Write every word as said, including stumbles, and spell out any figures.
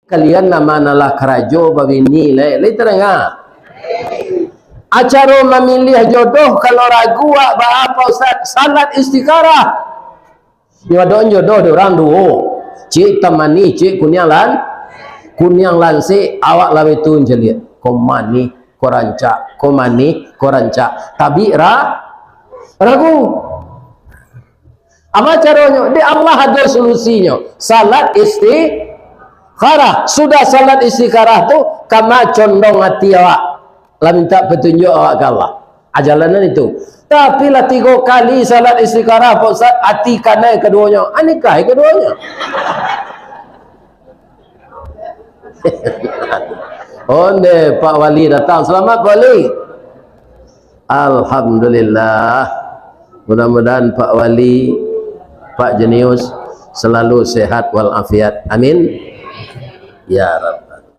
Kalian nan ma nan lah karajo babini, lai, lai tadanga? Acaro mamiliah jodoh, kalau ragu awak, baa, Pak Ustaz? Salat istikharah. Nyo ado jodoh di urang duo. Cik itam manih, cik kuniang lan-, kuniang lansik, awak laweh tu mancaliak. Ko manih, ko rancak, ko manih, ko rancak. Tabik ra-, ragu. Apo caronyo? Dek Allah ado solusinyo. Salat istikharah. Sudah salat istikharah tu, kama condong ati awak. Lah mintak patunjuak awak ka Allah. Ajalanan itu. Tapi lah tigo kali salat istikharah, Pak Ustaz, ati kanai kaduonyo. Ah, nikah kaduonyo. Onde, Pak Wali datang. Selamat, Pak Wali. Alhamdulillah. Mudah-mudahan Pak Wali, Pak Jenius selalu sehat walafiat. Amin. Ya Rabb.